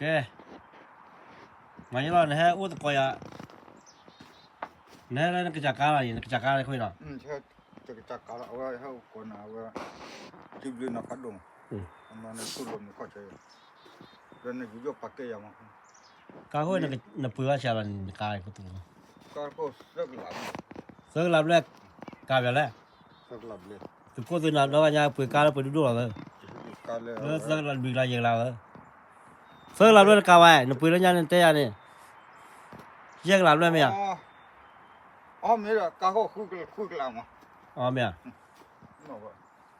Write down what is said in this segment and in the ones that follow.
ကဲ, မၤယလီၤ နဟဲအိၣ်သကိးယၤ, နဟဲလၢနကစၢ်ကါလီၤန့ၣ် နကစၢ်ကါလၢခွ့နီၤ, တကစၢ်ကါလီၤ အဝဲဟဲအိၣ်ကိးနၤ အဝဲ, စံးဘျုးနီၤဖးဒိၣ်မး, အမၤနသိၣ်လိမုာ်ခီၣ်ဆၢယၤ, ဒီးနယူးယီၣ်ပာ်ကဲယၤမး, ကါခိၣ်နပှ့ၤဘၣ်ဆံးလီၤန့ၣ် နကါခိၣ်သူ, ကါခိၣ်သၢကလးဘျဲၣ်, သၢကလးဘျဲၣ်, ကါဘျဲၣ်လဲၣ်, သုးခိၣ်သုးနၤဒီဘၣ်ညါပှ့ၤကါလၢပှ့ၤဒိၣ်ဒိၣ်လီၤသၢ, လၢသၢကလးလွံၢ်ကလးယဲၢ်ကလးသၢ, သၢကလးဘျဲၣ်တကါဝဲ နပှ့ၤလၢညါန့ၣ်တဲယၤန့ၣ်, ယဲၢ်ကလးဘျဲၣ်မ့ၢ်ဧါ, အီမ့ၢ်ဒီးကါခိၣ်ဃုကလးမး, အီမ့ၢ်ဧါ,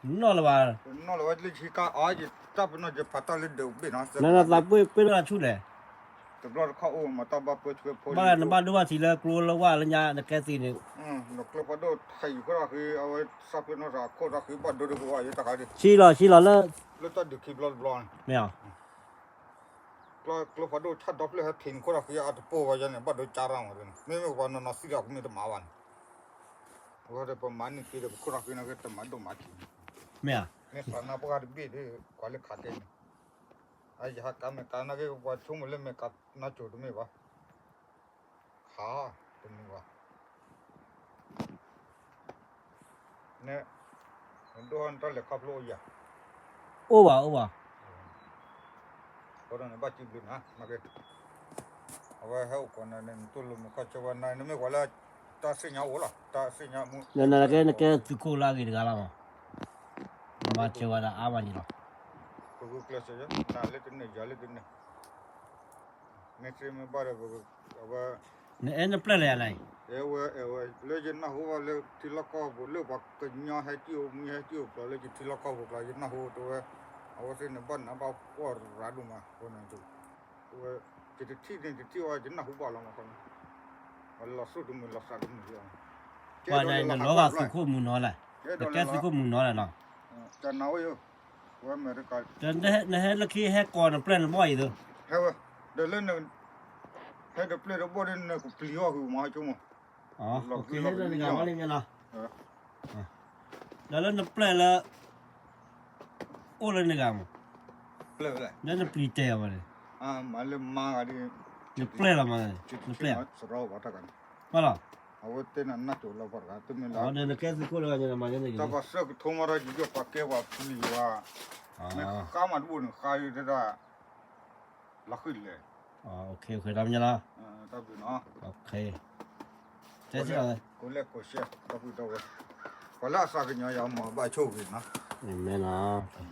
နီၣ်လၢၤဘၣ်, နီၣ်လၢၤဝဲလၢဆံကါအီယတၢ်ပနီၣ်ယဖးတၢ်လၢဒုးဘ့ၣ်နီၤ, နသးပှ့ၤပှ့ၤလၢဆူၣ်လဲၣ်, တဘျီတခီၣ်အိၣ်မၤတၢ်ဘၣ်ပှ့ၤထွဲဖိ, ဘၣ်နဘၣ်ဒိဘၣ်ထံးလၢကျိလၢဝၣ်လၢညါနကဲသံန့ၣ်, နကျိဖးဒိၣ်ထံးယုာ်ခိၣ်တၢ်ဃံ အဝဲစၢ်ပ့ၤနီၣ်တၢ်ခိၣ်တၢ်ဃံဘၣ်ဒိဒိကဝၣ်ယတၢ်ဃံဒ်, ဆံလီၤဆံလီၤလၢ, လၢတၢ်ဒုးခံဘျီတဘျီန့ၣ်, မ့ၢ်ဧါ ကျိဖးဒိၣ်ဆၣ်ဒီဖျၢၣ်ဟဲထံးနခိၣ်တၢ်ဃံအတပိၢ်ဝဲယဲန့ၣ် ဘၣ်ဒိကၢ်ရၢ်မးန့ၣ် မ့မ့ၢ်ပှၤနီၢ်နီၢ်သံဒီးကမ့ၢ်တမၤဘၣ်န့ၣ်, အဝဲဒီးပမၤန့ၢ်က့ၤဒီးပခိၣ်တၢ်ဃံန့ၣ်က့ၤ တမၤဒိၣ်မၤထံးန့ၣ်, မ့ၢ်ဧါ, မ့ၢ်သးနါပှၢ်တဘ့ၣ်ဒီး ကွၢ်လၢခးကဲန့ၣ်, အယဟးကါမဲာ်ကါနာ်က့ ပှၤဆိကမိၣ်လၢမဲာ်ကါနါစိၤတမ့ၢ်ဘၣ်, ခး, တမ့ၢ်ဘၣ် န့ၣ်, နဒိၣ်ထီၣ်နတၢ်လဲၤခီဖျိအိၣ်ယၤ, အိၣ်ဘၣ်အိၣ်ဘၣ်, အဃိဒီးနဘၣ်စံးဘျုးနၤ, အဝဲဟဲအိၣ်ကိးနၤန့ၣ် နသိၣ်လိမုာ်ခီၣ်ဆၢဝဲနၤ နမ့ၢ်ကွၢ်လၢ, တၢ်သ့ၣ်ညါအိၣ်လီၤ တၢ်သ့ၣ်ညါမူ, နကဲနကဲသုးခိၣ်လၢအဂ့ၤတဂၤလီၤမး, မၤစၢၤဝဲဒၣ်အါမးန့ၣ်လီၤ, ပဂုာ်ကျဲးစၢးယၤ နၤလၢတန့ၢ်ယၤလၢတန့ၢ် မ့ၢ်သ့မ့ၢ်ဘၣ်ဒီး, အဝဲ, နအဲၣ်နပျဲၢ်လၢယၤနၤအံၤ, အဲဝဲအဲဝဲလၢယနၢ်ဟူဘၣ်လၢထံလီၢ်ကီၢ်ပူၤ လၢပှၤကညီဟဲစံၣ်အိၣ်မူဟဲစံၣ်အိၣ်ပျီလၢယထံလီၢ်ကီၢ်ပူၤကျါ ယနၢ်ဟူတဝဲ, အဝဲသ့ၣ်န့ၣ်ဘၣ်နးဘၣ်ဖှီၣ်ရၤဒိၣ်မး အဃိန့ၣ်, အဝဲ, ယတထံၣ်န့ၣ်တထံၣ်ဝဲ ယနၢ်ဟူဘၣ်လီၤမးခီ, ပှၤလီၤစိၣ်တမုာ်လီၤသးတမုာ်လီၤ, ပှၤန့ၣ်နလီၤဂာ်သုးခိၣ်မုၢ်နီၤလဲၣ်, နကဲသုးခိၣ်မုၢ်နီၤလဲၣ်နီၤ နဟဲလၢခံဟဲကိးနပျဲၢ်နဘီၣ်အံၤသု, ဟဲဝဲ, ဒီးလၢန, ဟဲတပျဲၢ်တဘီၣ်ဒီးနကပျံၤအီၣ်ဂုာ်မးဆိကမိၣ်, လီၤဂုာ်လီၤဂာ်န့ၣ်လီၤ, ဒီးလၢနပျဲၢ်လၢ, အိၣ်လၢနဂၤမး, လၢနပျံၤတဲာ်အီၤဘၣ်န့ၣ်, နပျဲၢ်လီၤမး, နပျဲၢ်, ဘၣ်လီၤ, အဝဲတဲနၤနၢ်စိၤလီၤပှၤတဂၤ တမ့ၢ်လၢ, တၢ်ပှၤစၢကထိမီဒီး ယပာ်ကဲပှၤပျံၤယွၤ, မ့ၢ်ဃါမးတဘိၣ်န့ၣ် ဃါတဒၣ်, လီၤဃံၤလဲၣ်, တၢ်ဘျုးနီၤ, ကိးလဲၣ်ကိးရှဲ တၢ်ဘျုးတၢ်ဝဲ, ပှၤလၢအသးကညီၤယၤမၤဘၣ်ဆိၣ်ဂ့ၤနီၤ, မ့ၢ်နီၤ, တၢ်ဘျုး